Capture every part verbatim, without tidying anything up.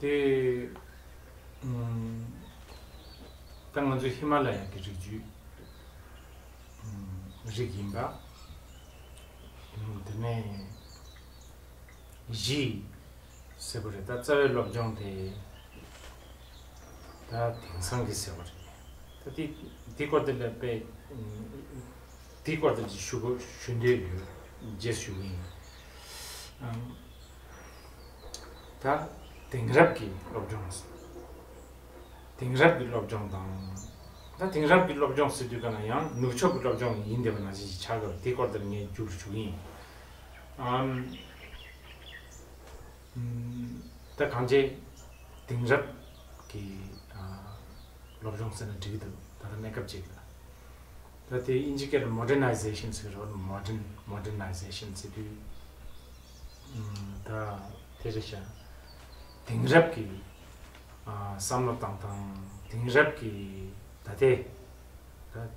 དེ་ཨམ་ད་ང་ཚོའི་ཧི་མ་ལ་ཡ་གི་རི་རྒྱུད་ཨམ་རིགས་ཡིན་པ། ཨམ་དེ་ནས་གཞི་ཟེར་བ་རེད། ད་རྩ་བའི་སློབ་སྦྱོང་དེ་ད་དེང་སང་གི་ཟེར་བ་རེད། ད་དེ་དེ་སྐོར་དེ་ལ་དཔེ་ཨམ་དེ་སྐོར་དེ་ཞུ་དགོས་ཞུ་འདོད་ཡོད། རྗེས་སུ་ཞུ་གི་ཡིན། ཨམ། ད་དེང་རབས་ཀྱི་སློབ་སྦྱོང་། དེང་རབས་ཀྱི་སློབ་སྦྱོང་དང་། ད་དེང་རབས་ཀྱི་སློབ་སྦྱོང་ཟེར་དུས་ག་ན་ཡང་ནུབ་ཕྱོགས་ཀྱི་སློབ་སྦྱོང་ཡིན་བསྡད་པ་ནང་བཞིན་ཞིག་ཆགས་ཀྱི་རེད། དེ་སྐོར་དེར་ངས་མཇུག་རུ་ཞུ་གི་ཡིན། ཨམ། ད་གང་ཅི་དེང་རབས་ཀྱི་ཨ་སློབ་སྦྱོང་ཟེར་ན་འགྲིག་གི་འདུག་ད་ལྟ་གནས་སྐབས་ཅིག་ལ། ད་དེ་དབྱིན་ཇི་སྐད་ལ་མོ་ཌར་ནའི་ཟེ་ཤན་ཟེར་རོ། མོ་ཌརན་མོ་ཌར་ནའི་ཟེ་ཤན་ཟེར་དུས། ཨམ། ད་དེ་རེད་ཤག་དེང་རབས་ཀྱི་ཨ་བསམ་བློ་བཏང་སྟངས། དེང་རབས་ཀྱི་ད་ལྟའི་ད་ཨམ་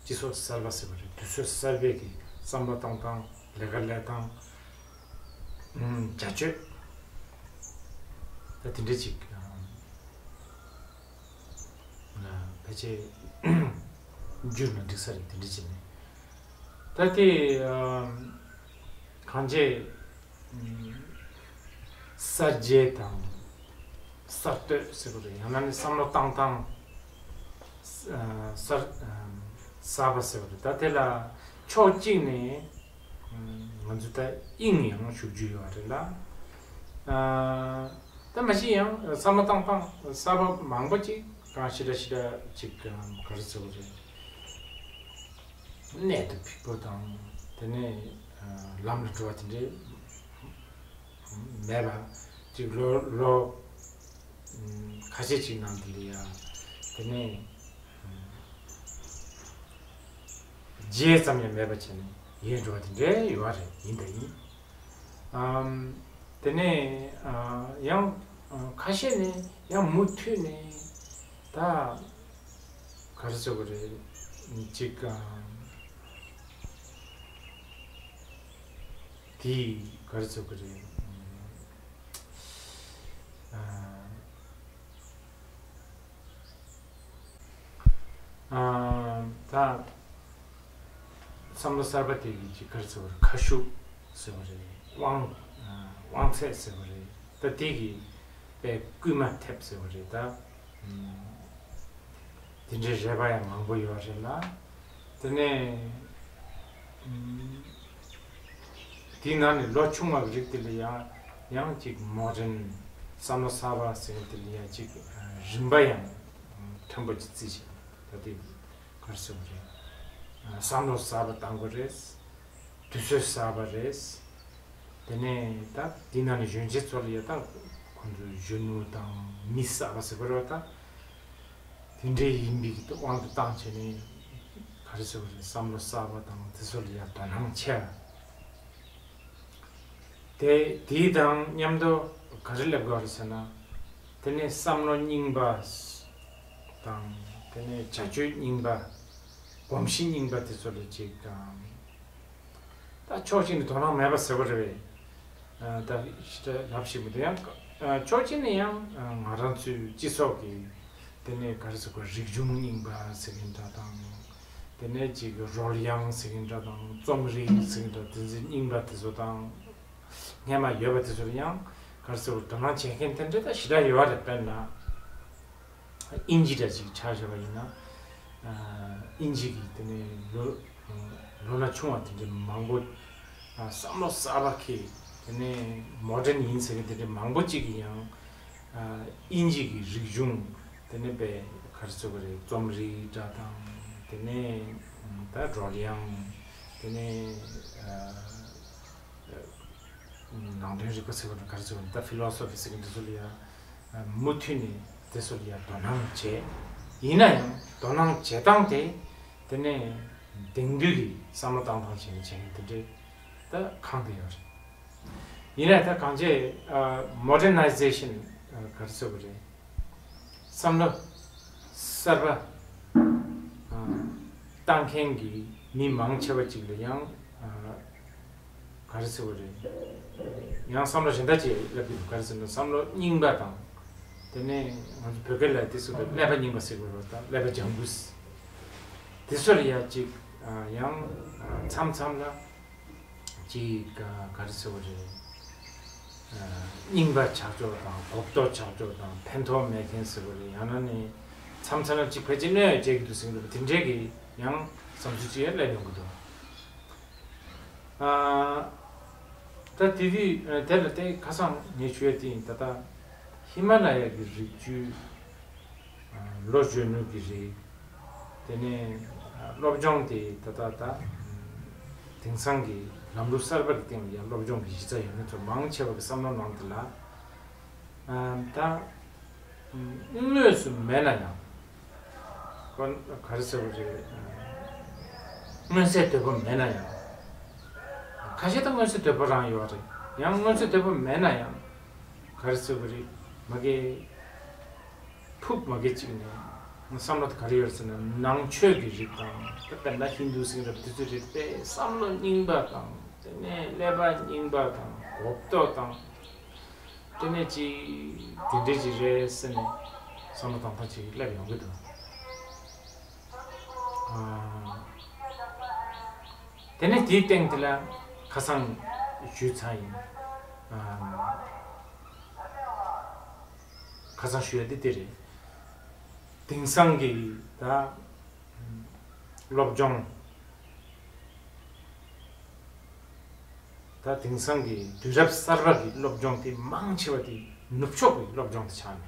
སྤྱི་ཚོགས་གསར་པ་ཟེར་བ་རེད། དུས་ཚོད་གསར་པའི་གི་བསམ་བློ་བཏང་སྟངས། ལས་ཀ་ལས་སྟངས། ཨམ་བྱ་སྤྱོད། ད་དེ་འདྲ་ཅིག་ཨམ་ཕལ་ཆེར་བསྒྱུར་ན་འགྲིག་ས་རེད། དེ་འདྲ་བྱས་ནས་ད་དེ་ཨམ་གང་ཅི་ཨམ་གསར་བརྗེ་དང་གསར་གཏོད་ཟེར་བ་རེད། ཡང་ན་ནི་བསམ་བློ་བཏང་སྟངས་གསར་ཨམ་གསར་པ་ཟེར་བ་རེད། ད་དེ་ལ་ཕྱོགས་གཅིག་ནས་ང་ཚོ་ད་དབྱིངས་ཡང་ཞུགས་རྒྱུ་ཡོད་རེད་ལ། ཨ་ད་མ་གཞི་ཡང་བསམ་བློ་བཏང་སྟངས་གསར་པ་མང་པོ་ཅིག་གང་ཞེ་དྲག་ཞེ་དྲག་ཅིག་ག་རེ་ཟེར་དགོས་རེད། གནད་དུ་འཕིགས་པོ་དང་། དེ་ནས་ཨ་ལམ་ལ་འགྲོ་བ་དེ་འདྲའི་མེད་པ་ཅིག་ལོ་ལོ་ཁ་ཤས་ཅིག་ནང་དེ་ལ་ཡ། དེ་ནས་རྗེས་ཙམ་ཡང་མེད་པ་བྱས་ནས་ཡལ་འགྲོ་བ་དེ་འདྲའི་ཡོད་རེད། ཡིན་དང་ཡིན། ཨམ། དེ་ནས་ཨ་ཡང་ཨ་ཁ་ཤས་ནས་ཡང་མུ་མཐུད་ནས་ད་ག་རེ་ཟེར་དགོས་རེད། ཅིག་ཨམ། དེ་ག་རེ་ཟེར་དགོས་རེད། ཨ། ཨ། ད་བསམ་བློ་གསར་པ་དེ་གི་ཅིག་ག་རེ་ཟེར་བ་རེད། ཁ་ཤུགས་ཟེར་བ་རེད། དབང་། ཨ། དབང་ཚད་ཟེར་བ་རེད། ད་དེ་གི་དཔེ་སྐུལ་མ་ཐེབས་ཟེར་བ་རེད་ད། ཨ། དེ་འདྲའི་རེ་བ་ཡང་མང་པོ་ཡོད་རེད་ལ། དེ་ནས་ཨ། དེའི་ནང་ནས་ལོ་ཆུང་བ་གི་རིགས་དེ་ལ་ཡང་ཡང་ཅིག་མོ་ཌན་བསམ་བློ་གསར་པ་ཟེར་མཁན་དེ་ལ་ཡང་ཅིག་རིམ་པ་ཡང་ཕྲན་བུ་ཅིག་བརྩིས་བྱས། ད་དེ་ག་རེ་ཟེར་དགོས་རེད། བསམ་བློ་གསར་པ་བཏང་དགོས་རེད། དུས་ཚོད་གསར་པ་རེད། དེ་ནས་ད་དེའི་ནང་ནས་གཞོན་སྐྱེས་ཚོ་ལ་ཡང་ད་ཁོང་ཚོ་གཞོན་ནུ་དང་མི་གསར་པ་ཟེར་དགོས་རེད་པ། ད་དེ་འདྲའི་ཡིན་པའི་དབང་དུ་བཏང་བྱས་ནས་ག་རེ་ཟེར་དགོས་རེད། བསམ་བློ་གསར་པ་དང་དེ་ཚོ་ལ་ཡང་དོ་སྣང་ཆེ་བ། དེ་དེའི་དང་མཉམ་དུ་ག་རེ་སླེབས་དགོས་རེད་ཟེར་ན། དེ་ནས་བསམ་བློ་རྙིང་པ་དང་། དེ་ནས་བྱ་སྤྱོད་རྙིང་པ། གོམས་གཤིས་རྙིང་པ་དེ་ཚོ་ལ་ཅིག་དང་། ད་ཕྱོགས་གཅིག་ནས་དོ་སྣང་མེད་པ་ཟེར་བ་རེད་པས། ཨ། ད་ཞེ་དྲག་ལབ་ཤེས་མི་འདུག་ཡང་ཨ་ཕྱོགས་གཅིག་ནས་ཡང་ཨ་ང་རང་ཚོའི་སྤྱི་ཚོགས་ཀྱི་དེ་ནས་ག་རེ་ཟེར་དགོས། རིག་གཞུང་རྙིང་པ་ཟེར་མཁན་འདྲ་དང་། དེ་ནས་ཅིག་རོལ་དབྱངས་ཟེར་མཁན་འདྲ་དང་། རྩོམ་རིག་ཟེར་མཁན་འདྲ། དེ་ཚོ་རྙིང་པ་དེ་ཚོ་དང་། སྔས་མ་ཡོད་པ་དེ་ཚོ་ལ་ཡང་ག་རེ་ཟེར་དགོས། དོ་སྣང་བྱེད་མཁན་དེ་འདྲ་ད་ཞེ་དྲག་ཡོད་རེད། དཔེར་ན། དབྱིན་ཇི་འདྲ་ཅིག་ཆ་བཞག་པ་ཡིན་ན། ཨ། དབྱིན་ཇི་གི་དེ་ནས་ལོ་ལོ་ན་ཆུང་བ་དེ་འདྲ་མང་པོ། ཨ། བསམ་བློ་གསར་པ་འཁྱེར། དེ་ནས་མོ་ཌན་ཡིན་ཟེར་མཁན་དེ་འདྲ་མང་པོ་ཅིག་གིས་ཡང་། ཨ། དབྱིན་ཇི་གི་རིག་གཞུང་། དེ་ནས་པའི་ག་རེ་ཟེར་དགོས་རེད། རྩོམ་རིག་འདྲ་དང་། དེ་ནས་ད་རོལ་དབྱངས། དེ་ནས་ཨ། ནང་དོན་རིག་པ་ཟེར་བ་དང་། ག་རེ་ཟེར་བ་དང་། ད་ཕི་ལོ་སོ་ཕི་ཟེར་མཁན་དེ་ཚོ་ལ་ཡང་མུ་མཐུད་ནས་དེ་ཚོ་ལ་ཡང་དོ་སྣང་བྱས། ཡིན་ན་ཡང་དོ་སྣང་བྱེད་སྟངས་དེ། དེ་ནས་དེང་དུས་ཀྱི་བསམ་བློ་བཏང་སྟངས་བྱས་ནས་བྱེད་མཁན་དེ་འདྲས་ད་གང་དུ་ཡོད་རེད། ཡིན་ན་ད་གང་ཅི་ཨ་མོ་ཌར་ནའི་ཟེ་ཤན་ག་རེ་ཟེར་བ་རེད། བསམ་བློ་གསར་པ་ཨ་བཏང་མཁན་གྱི་མི་མང་ཆེ་བ་ཅིག་ལ་ཡང་ཨ། ག་རེ་ཟེར་བ་རེད། ཡང་བསམ་བློ་གཞན་དག་ཅིག་སླེབས་ཀྱི་འདུག་ག་རེ་ཟེར་ན་བསམ་བློ་རྙིང་པ་དང་། དེ་ནས་ང་ཚོ་བོད་སྐད་ལ་དེ་ཟེར་བའི་ཀླད་པ་རྙིང་པ་ཟེར་དགོས་རེད་པ། ད་ཀླད་པ་ལྗང་གུ། དེ་ཚོ་ལ་ཡ་ཅིག་ཡང་མཚམས་མཚམས་ལ་ཅིག་ག་རེ་ཟེར་བ་རེད། རྙིང་པ་ཆགས་ཕྱོགས་དང་གོ་རྟོགས་ཆགས་ཕྱོགས་དང་ཕན་ཐོགས་མེད་མཁན་ཟེར་བ་རེད། ཡང་ན་ནི་མཚམས་མཚམས་ལ་ཅིག་ཕལ་ཆེར་གནོད་ཡ་བྱེད་ཀྱི་འདུག་ཟེར་གྱི་འདུག་དེ་འདྲའི་གི་ཡང་བསམ་ཚུལ་ཅིག་ཡང་སླེབས་ཡོང་གི་འདུག་ཨ། ད་དེ་དུས་དེ་ལ་བལྟས་ཁ་སང་ངས་ཞུ་ཡ་དེ་ཡིན། ད་ལྟ་ཧི་མ་ལ་ཡ་གི་རི་རྒྱུད། ཨ། ལོ་གཞོན་ནུ་གི་རི། དེ་ནས་ཨ་སློབ་སྦྱོང་དེ་ད་ལྟ་ད་དེང་སང་གི་ལམ་ལུགས་གསར་པ་གི་སྟེང་ལ་ཡང་སློབ་སྦྱོང་གི་གཞི་རྩ་ཡོད་མཁན་ཚོ་མང་ཆེ་བ་གི་བསམ་བློ་ནང་དུ་ལ། ཨ། ད་དངོས་སུ་མེད་ན་ཡང་། ཁོ་ག་རེ་ཟེར་བ་རེད། མངོན་གསལ་དོད་པོ་མེད་ན་ཡང་། ཁ་ཤས་ད་མངོན་གསལ་དོད་པོ་རང་ཡོད་རེད། ཡང་མངོན་གསལ་དོད་པོ་མེད་ན་ཡང་། ག་རེ་ཟེར་བ་རེད། མ་གི་ཕུགས་མ་གི་གཅིག་ནས་བསམ་བློ་དེ་ག་རེ་ཡོད་ཟེར་ན། ནང་ཆོས་ཀྱི་རིགས་དང་། ད་དཔེར་ན་ཧིན་དུ་ཟེར་གྱི་རེད་པ། དེ་ཚོའི་རིགས་དཔེ་བསམ་བློ་རྙིང་པ་དང་། དེ་ནས་ཀླད་པ་རྙིང་པ་དང་གོ་རྟོགས་དང་། དེ་ནས་ཅིག་དེ་འདྲས་ཅིག་རེད་ཟེར་ནས་བསམ་བློ་གཏོང་སྟངས་ཅིག་སླེབས་ཡོང་གི་འདུག་ཨ། དེ་ནས་དེའི་སྟེང་དེ་ལ་ཁ་སང་ཞུས་ཚར་ཡིན། ཨ། ཁ་སང་ཞུ་ཡ་དེ་དེ་རེད། དེང་སང་གི་ད་སློབ་སྦྱོང་། ད་དེང་སང་གི་དུས་རབས་གསར་པ་གི་སློབ་སྦྱོང་དེ་མང་ཆེ་བ་དེ་ནུབ་ཕྱོགས་ཀྱི་སློབ་སྦྱོང་དེ་ཆགས་ནས།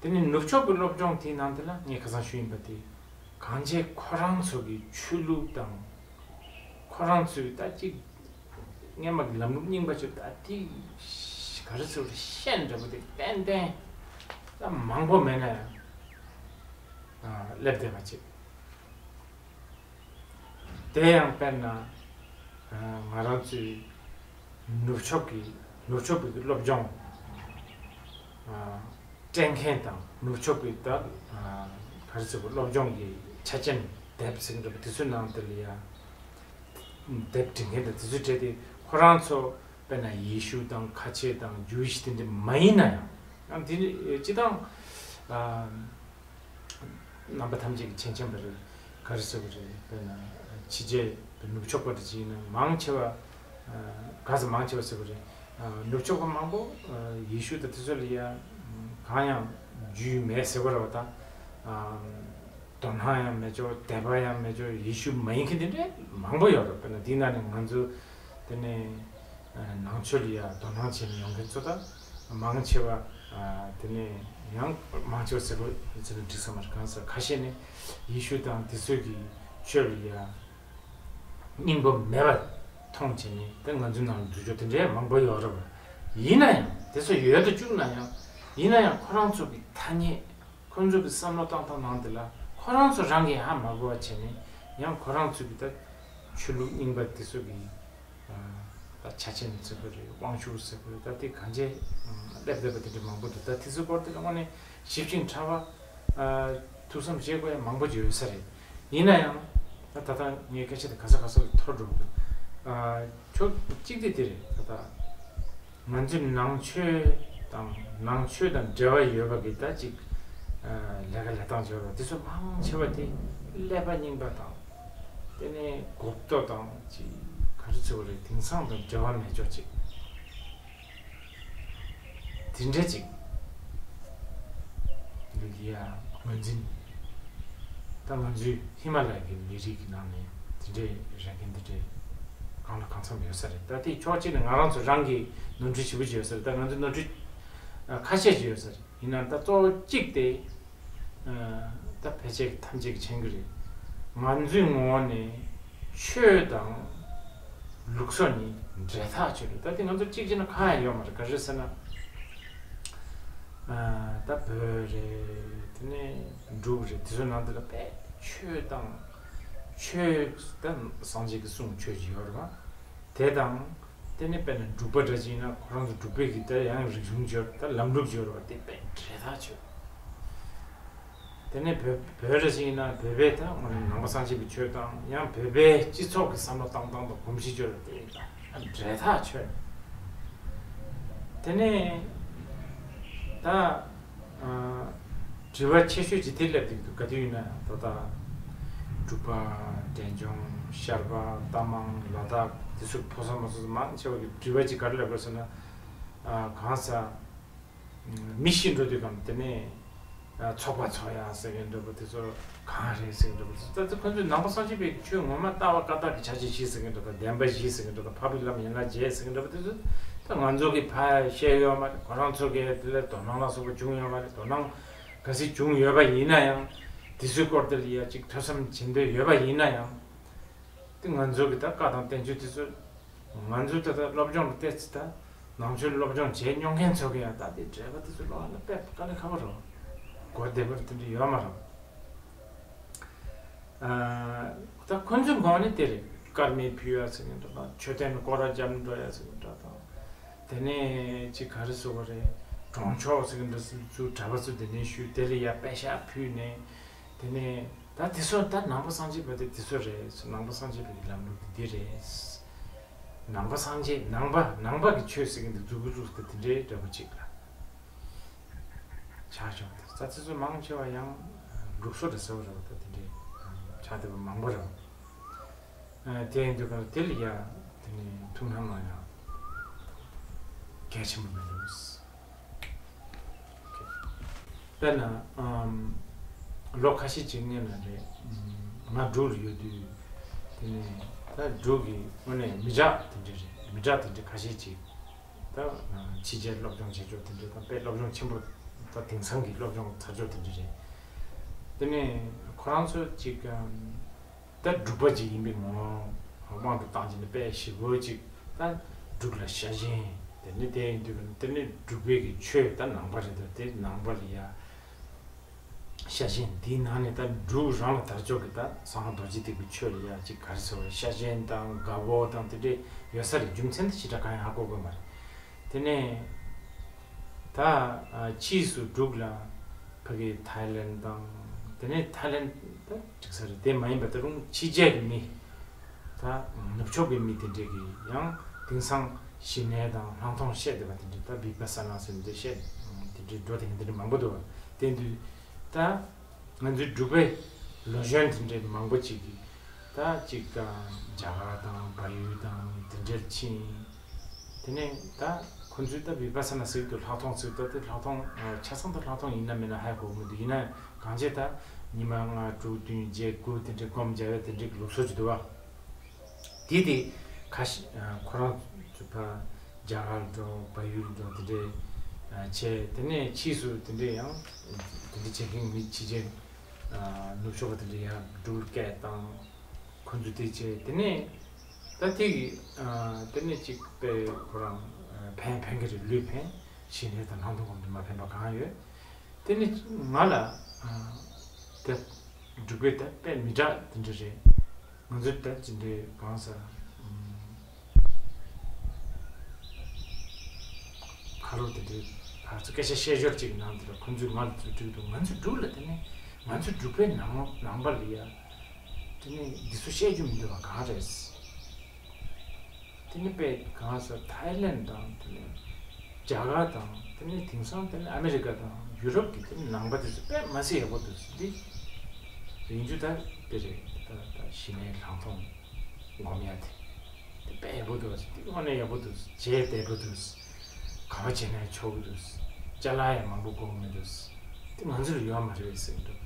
དེ་ནི་ནུབ་ཕྱོགས་ཀྱི་སློབ་སྦྱོང་དེའི་ནང་དེ་ལ་ངས་ཁ་སང་ཞུས་ཡིན་པ་དེ། གང་བྱས་ཁོ་རང་ཚོ་གི་ཆོས་ལུགས་དང་། ཁོ་རང་ཚོའི་ད་ཅིག་སྔས་མ་གི་ལམ་ལུགས་རྙིང་པ་ཚོ་ད་དེ་ག་རེ་ཟེར་བ་རེད། ཤན་འདྲ་པོ་དེ་ཏན་ཏན་ད་མང་པོ་མེད་ན་ཡང་། ཨ། སླེབས་བསྡད་པ་ཅིག་དེ་ཡང་དཔེར་ན། ཨ། ང་རང་ཚོའི་ནུབ་ཕྱོགས་ཀྱི་ནུབ་ཕྱོགས་པའི་སློབ་སྦྱོང་། ཨ། སྤྲད་མཁན་དང་ནུབ་ཕྱོགས་པའི་ད། ཨ། ག་རེ་ཟེར་བ། སློབ་སྦྱོང་གི་ཆ་རྐྱེན་དེབ་ཟེར་གྱི་འདུག་དེ་ཚོའི་ནང་དེ་ལ་ཡ་དེབ་འབྲི་མཁན་དང་དེ་ཚོའི་གྲས་དེ་ཁོ་རང་ཚོ་དཔེར་ན་ཡེ་ཤུ་དང་ཁ་ཆེ་དང་ཇུའི་ཤི་དེ་འདྲ་མ་ཡིན་ན་ཡང་། ཡང་དེ་སྤྱི་དང་། ཨ། རྣམ་པ་ཐམས་ཅད་ཀྱི་མཁྱེན་མཁྱེན་པ་རེད། ག་རེ་ཟེར་དགོས་རེད། དཔེར་ན་ཕྱི་རྒྱལ་ནུབ་ཕྱོགས་པ་འདྲ་ཅིག་ཡིན་ན་མང་ཆེ་བ། ཨ། ག་ཚོད་མང་ཆེ་བ་ཟེར་དགོས་རེད། ཨ། ནུབ་ཕྱོགས་པ་མང་པོ། ཨ། ཡེ་ཤུ་དང་དེ་ཚོ་ལ་ཡ་གང་ཡང་རྒྱུས་མེད་ཟེར་དགོས་རེད་པ། ད། ཨ། དོ་སྣང་ཡང་མེད་ཅོག་དད་པ་ཡང་མེད་ཅོག་ཡེ་ཤུ་མ་ཡིན་མཁན་དེ་འདྲ་མང་པོ་ཡོད་རེད། དཔེར་ན་དེའི་ནང་ནས་ང་ཚོ་དེ་ནས། ཨ། ནང་ཆོས་ལ་ཡ་དོ་སྣང་བྱས་ནས་ཡོང་མཁན་ཚོ་ད་མང་ཆེ་བ། ཨ། དེ་ནས་ཡང་མང་ཆེ་བ་ཟེར་དགོས་ཟེར་ན་འགྲིག་ས་མ་རེད། གང་ཟེར། ཁ་ཤས་ནི་ཡེ་ཤུ་དང་དེ་ཚོའི་གི་ཆོས་ལ་ཡ་སྙིང་པོ་མེད་པ་མཐོང་བྱས་ནས། དེ་ང་ཚོའི་ནང་ལ་འཛུལ་ཕྱོགས་དེ་འདྲའི་མང་པོ་ཡོད་རེད་པ། ཡིན་ན་ཡང་དེ་ཚོ་ཡོད་དུ་བཅུག་ན་ཡང་། ཡིན་ན་ཡང་ཁོ་རང་ཚོ་གི་ཐ་སྙད། ཁོ་ཚོ་གི་བསམ་བློ་བཏང་སྟངས་ནང་དེ་ལ་ཁོ་རང་ཚོ་རང་གིས་ཧ་མ་གོ་བ་བྱས་ནས། ཡང་ཁོ་རང་ཚོ་གི་ད་ཆོས་ལུགས་རྙིང་པ་དེ་ཚོ་གི། ཨ། ད་ཆ་རྐྱེན་ཟེར་དགོས་རེད། དབང་ཤུགས་ཟེར་དགོས་རེད། ད་དེ་གང་བྱས་སླེབས་བསྡད་པ་དེ་འདྲ་མང་པོ་འདུག་ད་དེ་ཚོའི་སྐོར་དེ་ལ་དངོས་གནས་ཞིབ་ཅིང་ཕྲ་བ། ཨ། ཐུགས་བསམ་བཞེས་དགོས་ཡ་མང་པོ་ཅིག་ཡོད་ས་རེད། ཡིན་ན་ཡང་། ད་ད་ལྟ་ངས་སྐད་ཆ་དེ་ག་ས་ག་ས་ལ་འཐོར་འགྲོ་གི་འདུག་ཨ། ཕྱོགས་གཅིག་དེ་དེ་རེད། ད་ལྟ་ང་ཚོའི་ནང་ཆོས་དང་། ནང་ཆོས་དང་འབྲེལ་བ་ཡོད་པ་གི་ད་ཅིག་ཨ། ལས་ཀ་ལས་སྟངས་ཡོད་པ་དེ་ཚོ་མང་ཆེ་བ་དེ་ཀླད་པ་རྙིང་པ་དང་། དེ་ནས་གོ་རྟོགས་དང་ཅིག་ག་རེ་ཟེར་དགོས་རེད། དེང་སང་དང་འབྲེལ་བ་མེད་ཅོག་ཅིག་དེ་འདྲ་ཅིག་འདུག་ཡ། ངོས་འཛིན། ད་ང་ཚོའི་ཧི་མ་ལ་ཡ་གི་མི་རིགས་ཀྱི་ནང་ནས་དེ་འདྲའི་རེ་འགན་དེ་འདྲའི་གང་ལ་གང་འཚམ་ཡོད་ས་རེད། ད་དེ་ཕྱོགས་གཅིག་ནས་ང་རང་ཚོ་རང་གི་ནོར་འཁྲུལ་ཞེ་པོ་ཅིག་ཡོད་ས་རེད། ད་ང་ཚོའི་ནོར་འཁྲུལ། ཨ། ཁ་ཤས་ཅིག་ཡོད་ས་རེད། ཡིན་ནའང་ད་གཙོ་བོ་གཅིག་དེ། ཨ། ད་ཕལ་ཆེར་ཐམས་ཅད་ཀྱིས་མཁྱེན་གྱི་རེད། ང་ཚོའི་ངོ་བོ་ནས་ཆོས་དང་ལུགས་སྲོལ་གཉིས་འབྲེལ་ཐག་ཆོད་རེད། ད་དེ་ང་ཚོ་གཅིག་བྱས་ན་ཁག་ཡང་ཡོད་མ་རེད། ག་རེ་ཟེར་ན། ཨ། ད་བོད་རེད། དེ་ནས་འབྲུག་རེད། དེ་ཚོའི་ནང་དུ་ལ་དཔེ་ཆོས་དང་། ཆོས་ད་སངས་རྒྱས་ཀྱི་གསུང་ཆོས་ཅིག་ཡོད་རེད་པ། དེ་དང་། དེ་ནས་དཔེར་ན་འབྲུག་པ་འདྲ་ཅིག་ཡིན་ན་ཁོ་རང་ཚོ་འབྲུག་པའི་གི་ད་ཡང་རིག་གཞུང་སྦྱོར། ད་ལམ་ལུགས་སྦྱོར་བ་དེ་དཔེ་འབྲེལ་ཐག་ཆོད། དེ་ནས་བོད་བོད་རེ་ཞིག་ཡིན་ན་བོད་པའི་ད་ནང་པ་སངས་རྒྱས་པའི་ཆོས་དང་ཡང་བོད་པའི་སྤྱི་ཚོགས་ཀྱི་བསམ་བློ་བཏང་སྟངས་དང་གོམས་གཤིས་བཅོས་ལ་བརྟེན་ད་འབྲེལ་ཐག་ཆོད། དེ་ནས་ད་དྲི་བ་ཆེ་ཤོས་ཅིག་དེ་སླེབས་འདུག་ག་དུས་ཡིན་ན་ད་ལྟ་འབྲུག་པ། འབྲས་ལྗོངས། ཤར་པ། རྟ་མང་། ལ་དྭགས། དེ་ཚོ་ཕོ་གསར་མོ་གསར་མང་ཆེ་བ་གི་དྲི་བ་ཅིག་ག་རེ་སླེབས་པ་ཟེར་ན། གང་ཟག་མི་ཤི་འགྲོ་དུས་གམ་དེ་ནས་ཚོགས་པ་ཚོགས་ཡ་ཟེར་མཁན་འདྲ་པོ་དེ་ཚོ་གང་རེད་ཟེར་མཁན་འདྲ་པོ་དེ་ཚོ། ད་ཁོ་ཚོས་ནང་པ་སངས་རྒྱས་པའི་ཆོས་ངོ་མ་ལྟ་བ་བཀའ་རྟགས་ཀྱི་ཆ་ཤས་བཞི་ཟེར་མཁན་འདྲ་དང་བདེན་པ་བཞི་ཟེར་མཁན་འདྲ་དང་འཕགས་པའི་ལམ་ཡན་ལག་བརྒྱད་ཟེར་མཁན་འདྲ་པོ་དེ་ཚོ། ད་ང་ཚོ་གིས་ཕར་བཤད་ཡོད་མ་རེད། ཁོ་རང་ཚོ་གིས་དེ་ལ་དོ་སྣང་ལ་སོགས་པ་བྱུང་ཡོད་མ་རེད། དོ་སྣང་གལ་སྲིད་བྱུང་ཡོད་པ་ཡིན་ན་ཡང་དེ་ཚོའི་སྐོར་དེ་ལ་ཡ་གཅིག་ཐོས་བསམ་བྱེད་འདོད་ཡོད་པ་ཡིན་ན་ཡང་། དེ་ང་ཚོ་གི་ད་བཀའ་དང་བསྟན་བཅོས་དེ་ཚོ་ང་ཚོའི་ད་ལྟ་སློབ་སྦྱོང་ལ་བལྟས་ཚེ་ད་ནང་ཆོས་སློབ་སྦྱོང་བྱས་མྱོང་མཁན་ཚོ་གི་ཡང་ད་དེ་འགྲེལ་པ་དེ་ཚོ་ཀློག་ཡ་ལ་དཔེ་དཀའ་ལས་ཁག་པོ་རེད། གོ་བདེ་པོ་དེ་འདྲ་ཡོད་མ་རེད། ཨ། ད་ཁོ་ཚོའི་ངོས་ནས་དེ་རེད། དཀར་མེ་ཕུལ་ཡ་ཟེར་གྱི་འདུག་དང་མཆོད་རྟེན་ལ་སྐོར་ར་རྒྱབ་འགྲོ་ཡ་ཟེར་གྱི་འདུག་དང་། དེ་ནས་ཅིག་ག་རེ་ཟེར་བ་རེད། གྲོང་ཆོག་ཟེར་གྱི་འདུག་ཚུར་གྲྭ་པ་ཚོ་དེ་ནས་ཞུས་དེ་ལ་ཡ་པད་ཤག་ཕུལ་ནས། དེ་ནས་ད་དེ་ཚོ་ད་ནང་པ་སངས་རྒྱས་པ་དེ་དེ་ཚོ་རེད། ནང་པ་སངས་རྒྱས་པའི་གི་ལམ་ལུགས་དེ་འདི་རེད། ནང་པ་སངས་རྒྱས་ནང་པ་ནང་པ་གི་ཆོས་ཟེར་གྱི་འདུག་མཛུབ་གུ་བཙུགས་ཏེ་དེ་འདྲའི་འདྲ་པོ་ཅིག་ལ་ཆགས་བྱུང་། ད་དེ་ཚོ་མང་ཆེ་བ་ཡང་ལུགས་སྲོལ་དང་ཟེར་བ་རེད་པ། ད་དེ་འདྲའི་ཆགས་བསྡད་པ་མང་པོ་རེད་པ། ཨ། དེ་ཡིན་དུས་ཀ་དེ་ལ་ཡ་དེ་ནི་ཐུགས་སྣང་གནང་ཡ་གལ་ཆེན་པོ་མི་འདུག་དཔེར་ན། ཨམ། ལོ་ཁ་ཤས་ཅིག་སྔོན་ལ་རེད། ང་འབྲུག་ལ་ཡོད་དུས་དེ་ནས་ད་འབྲུག་གི་དངོས་གནས་མི་དྲག་དེ་འདྲ་རེད། མི་དྲག་དེ་འདྲ་ཁ་ཤས་ཅིག་ད་ཕྱི་རྒྱལ་སློབ་སྦྱོང་བྱེད་ཕྱོགས་དེ་འདྲ་དང་དཔེ་སློབ་སྦྱོང་ཆེན་པོ་ད་དེང་སང་གི་སློབ་སྦྱོང་ཚར་ཕྱོགས་དེ་འདྲ་རེད། དེ་ནས་ཁོ་རང་ཚོ་ཅིག་ཨམ། ད་འབྲུག་པ་ཅིག་ཡིན་པའི་ངོ་བོ་དབང་དུ་བཏང་བྱས་ནས་དཔེ་ཞེ་པོ་ཅིག་ད་འབྲུག་ལ་ཤ་ཞེན། དེ་ནི་དེ་ཡིན་དུས་དེ་ནི་འབྲུག་པའི་གི་ཆོས་ད་ནང་པ་རེད། ད་དེ་ནང་པ་ལ་ཡ་ཤ་ཞེན། དེའི་ནང་ནས་ད་འབྲུག་རང་ལ་དར་ལྕོག་གི་ད་གསང་སྔགས་རྡོ་རྗེ་ཐེག་པའི་ཆོས་ལ་ཡ་ཅིག་ག་རེ་ཟེར་བ་ཤ་ཞེན་དང་དགའ་བོ་དང་དེ་འདྲས་ཡོད་ས་རེད། རྒྱུ་མཚན་དེ་ཞེ་དྲག་གང་ཡང་ཧ་གོ་གི་མ་རེད། དེ་ནས་ད་ཨ་ཕྱིས་སུ་འབྲུག་ལ་ཕ་གི་ཐའི་ལེན་དང་དེ་ནས་ཐའི་ལེན་ད་འགྲིག་ས་རེད། དེ་མ་ཡིན་པ་ད་རུང་ཕྱི་རྒྱལ་གྱི་མི་ད་ནུབ་ཕྱོགས་པའི་མི་དེ་འདྲས་ཀྱི་ཡང་དེང་སང་ཞི་གནས་དང་ལྷག་མཐོང་བཤད་བསྡད་པ་དེ་འདྲས་ད་བི་པ་ས་ན་ཟེར་འདི་བཤད་དེ་འདྲས་འགྲོ་དེ་འདྲས་མང་པོ་འདུག་དེ་དུས་ད། ང་ཚོའི་འབྲུག་པའི་ལོ་གཞོན་དེ་འདྲའི་མང་པོ་ཅིག་གིས་ད་ཅིག་ཨ་རྒྱ་གར་དང་བལ་ཡུལ་དང་དེ་འདྲར་ཕྱིན། དེ་ནས་ད་ཁོ་ཚོས་ད་བི་པ་ས་ན་ཟེར་གྱི་འདུག་ལྷག་མཐོང་ཟེར་གྱི་འདུག་དེ་ལྷག་མཐོང་ཆ་ཚང་དུ་ལྷག་མཐོང་ཡིན་ན་མིན་ན་ཧ་གོ་གི་མི་འདུག་ཡིན་ན་གང་བྱས་ད་ཉི་མ་ལྔ་དྲུག་བདུན་བརྒྱད་དགུ་དེ་འདྲའི་སྒོམ་རྒྱག་ཡ་དེ་འདྲའི་ལུགས་སྲོལ་ཅིག་འདུག་བ། དེ་དེ་ཁ་ཤས་ཁོ་རང་ཚོ་ཕར་རྒྱ་གར་འགྲོ་བལ་ཡུལ་འགྲོ་དེ་འདྲའི་བྱས། དེ་ནས་ཕྱིས་སུ་དེ་འདྲའི་ཡང་དེ་འདྲའི་བྱེད་མཁན་མི་ཕྱི་རྒྱལ་ནུབ་ཕྱོགས་པ་དེ་འདྲའི་ཡང་འབྲུག་སྐད་བཏང་། ཁོ་ཚོ་དེ་བྱས། དེ་ནས་ད་དེ་གི་དེ་ནས་གཅིག་པའི་ཁོ་རང་ཕན་ཕན་གི་རེད། ལུས་ཕན། ཞི་གནས་དང་ལྷག་མཐོང་སྒོམ་དེ་མ་ཕན་པ་གང་ཡོད། དེ་ནི་ང་ལ་དེ་འབྲུག་པའི་དེ་དཔེ་མི་དྲག་དེ་འདྲ་རེད། ང་ཚོའི་དེ་ཅི་འདྲའི་གང་ཟེར། ཁ་རོག་དེ་འདྲའི་ཕར་ཚུར་སྐད་ཆ་བཤད་ཞོར་ཅིག་ནང་དེ་ལ་ཁོ་ཚོས་ང་ལ་ཚུར་དྲིས་འདུག་ང་ཚོའི་འབྲུག་ལ་དེ་ནི་ང་ཚོའི་འབྲུག་པའི་ནང་ནང་པ་ལ་ཡ་དེ་ནི་འདི་ཚོ་བཤད་རྒྱུ་མི་འདུག་པ་གང་རེད། དེ་ནི་དཔེ་གང་ཟེར་ཐའི་ལེན་དང་དེ་ནི་རྒྱ་གར་དང་དེ་ནི་དེང་སང་དེ་ནི་ཨ་མི་རི་ཀ་དང་ཡུ་རོབ་ཀྱི་དེ་ནི་ནང་པ་དེ་ཚོ་དཔེ་མ་སྲིད་ཡག་པོ་འདུག་འདི་ཡིན་རྒྱུ་ད་དེ་རེད། ད་ད་ཞི་གནས་ལྷག་མཐོང་སྒོམ་ཡ་དེ་དེ་དཔེ་ཡག་པོ་འདུག་དེ་དངོས་གནས་ཡག་པོ་འདུག་བྱས་བདེ་པོ་འདུག་ག་བ་བྱས་ན་ཆོག་གི་འདུག་ཅ་ལག་ཡང་མང་པོ་དགོས་མི་འདུག་དེ་ང་ཚོ་ལ་ཡོད་མ་རེད་ཟེར་གི་འདུག་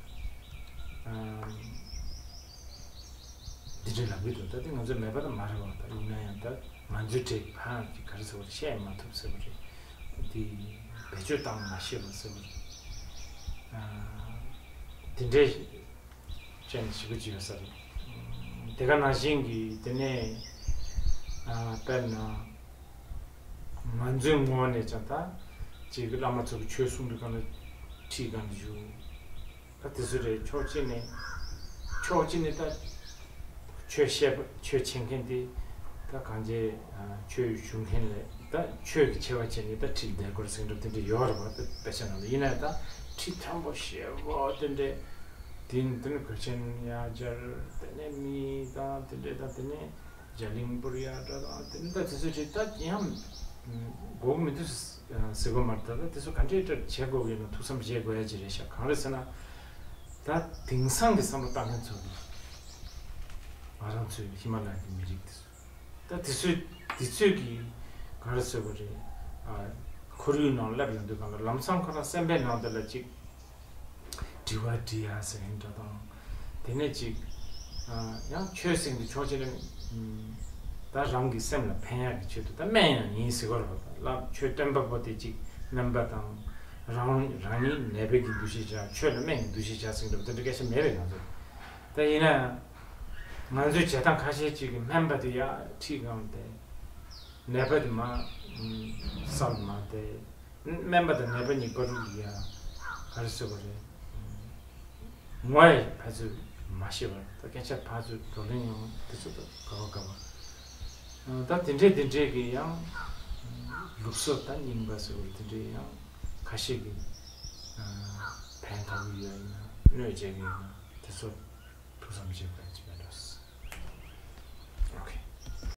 འདི་འདྲའི་ལབ་ཀྱི་འདུག་ད་དེ་ང་ཚོའི་མེད་པ་ད་མ་རེད་བ། ད་ཡིན་ན་ཡང་ད་ང་ཚོའི་གྲས་ཕ་གི་ག་རེ་ཟེར་བ་རེད། བཤད་མ་ཐུབ་ཟེར་བ་རེད། དེ་བེད་སྤྱོད་བཏང་མ་ཤེས་པ་ཟེར་བ་རེད། དེ་འདྲའི་ཅན་ཞིག་གི་ཡོད་ས་རེད། དེ་ག་ནང་བཞིན་གྱི་དེ་ནས་དཔེར་ན་ང་ཚོའི་ངོས་ནས་ཀྱང་ད་ཅིག་བླ་མ་ཚོ་གི་ཆོས་གསུང་དུས་གང་ལ་ཁྲིད་གང་ལ་བཞུགས། ད་དེ་ཚོ་རེད། ཕྱོགས་གཅིག་ནས་ཕྱོགས་གཅིག་ནས་ད་ཆོས་བཤད་པ་ཆོས་འཆད་མཁན་དེ་ད་གང་ཅི་ཆོས་ཞུ་མཁན་ལས་ད་ཆོས་ཀྱི་ཆེ་བ་བྱས་ནས་ད་ཁྲིད་བསྡད་དགོས་ཟེར་འདྲ་དེ་འདྲ་ཡོད་རེད་བ། ད་དཔེ་ཆ་ནང་ལ་ཡིན་ན་ད་ཁྲིད་མཐོན་པོ་ཞེ་པོ་དེ་འདྲའི་ དེ་ནས་དེ་ནས་གོས་ཆེན་ཡར་སྦྱར། དེ་ནས་མི་དང་དེ་འདྲས་དང་། དེ་ནས་རྒྱ་གླིང་པུར་ཡར་འགྲོ་དང་། དེ་ནས་ད་དེ་ཚོ་ཅིག་ད་ཡང་དགོས་མི་འདུག་ཟེར་གོ་མ་རེད། ད་ད་དེ་ཚོ་ག་འདྲས་ད་བྱེད་དགོས་ཀྱི་ཡིན་ན་ཐུགས་བསམ་བཞེས་དགོས་ཡ་ཅིག་རེད་ཤག་གང་རེད་ཟེར་ན། ད་དེང་སང་གི་བསམ་བློ་བཏང་མཁན་ཚོ་གི། ང་རང་ཚོའི་ཧི་མ་ལ་ཡ་གི་མི་རིགས་དེ་ཚོ། ད་དེ་ཚོས་དེ་ཚོས་ཀྱི་ག་རེ་ཟེར་དགོས་རེད། ཨ། ཁོར་ཡུག་ནང་སླེབས་ཡོང་དུས་སྒང་ལ་ལམ་སང་ཁོ་རང་སེམས་པའི་ནང་དེ་ལ་ཅིག་དྲི་བ་འདྲི་ཡ་ཟེར་མཁན་འདྲ་དང་། དེ་ནས་ཅིག་ཨ། ཡང་ཆོས་ཟེར་གྱི་ཆོག་ཅེ་ན། ད་རང་གི་སེམས་ལ་ཕན་ཡག་གི་ཆེད་དུ་ད་སྨན་ཡང་ཡིན་ཟེར་གྱི་རེད་པ། ད་ལབ། ཆོས་སྟོན་པ་པོ་དེ་ཅིག་སྨན་པ་དང་། རང་རང་ཉིད་ནད་པའི་གི་འདུ་ཤེས་བྱ། ཆོས་ལ་སྨན་གྱི་འདུ་ཤེས་བྱ་ཟེར་གྱི་རེད་པ། དེ་འདྲ་སྐད་ཆ་མེད་པས་ང་ཚོ། ད་ཡིན་ན་ང་ཚོའི་བྱེད་སྟངས་ཁ་ཤས་ཅིག་གིས་སྨན་པ་དེ་ཡར་ཁྲིད་བསྐྱངས་ཏེ། ནད་པ་དེ་མར་སལ་མར་བསྡད། སྨན་པ་དང་ནད་པ་གཉིས་བར་དུ་ཡ་ག་རེ་ཟེར་དགོས་རེད། ངོ་ཡ་ཕར་ཚུར་མ་ཤེས་པར། ད་སྐད་ཆ་ཕར་ཚུར་བགྲོ་གླེང་ཡོང་དུས་ཚོད་ད་ག་བ་ག་བ། ད་དེ་འདྲས་དེ་འདྲས་ཀྱི་ཡང་ལུགས་སྲོལ་ད་རྙིང་པ་ཟེར་བ་དེ་འདྲས་ཡང་ཁ་ཤས་ཀྱིས་ཕན་ཐོགས་ཀྱི་ཡོད་ཡིན་ན། གནོད་བྱེད་ཀྱི་ཡིན་ན། དེ་ཚོ་ཐུགས་བསམ་བཞེས་དགོས་ཀྱི་མེད་འགྲོ།